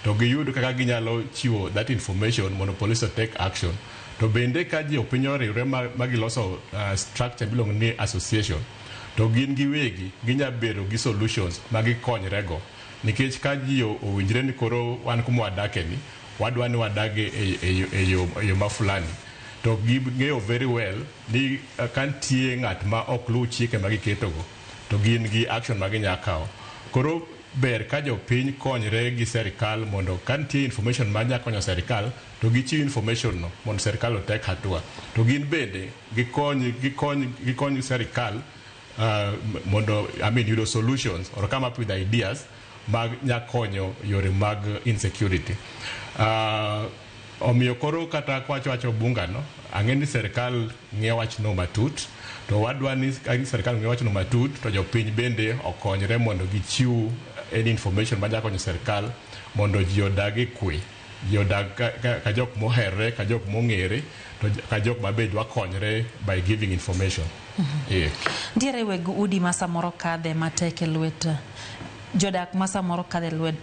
To giyud kaka ginyalo chiwo that information mondo police take action. To bende ka jopiny oriwre ma giloso structure miluongo ni association, to gin giwegi ginya bedo gi solutions ma gikonyrego, nikech ka ji owinjre ni koro wan kuma wadake ni wadwa ni wadag e yo ma fulani, to ging'eyo very well ni ka nitie ng'at ma ok luw chike ma giketogo, to gin gi action ma ginya kawo. Koro ber ka jopiny konyre gi serikal mondo ka nitie information ma nya konyo serikal, to gichiw information no mondo serikal otek hatua, to gin bende gikony serikal mondo, I mean, yudo solutions or come up with ideas mag nya konyo yore mag insecurity. Omiyo koro kata kwacho wacho bunga no, ang'e ni serikal ng'iyo wachno matut, to wadwa ni ka serikal ng'iyo wachno matut, to jopiny bende okonyre mondo gichiw any information ma nya konyo serikal mondo ji odag e kwe, ji odag ka jok moherre, ka jok mong'ere, to ka jok ma be dwa konyre by giving information. Yeah. Ntiere weg udi ma samoro kadhe matek e lwet jodak ma samoro kadhe e lwet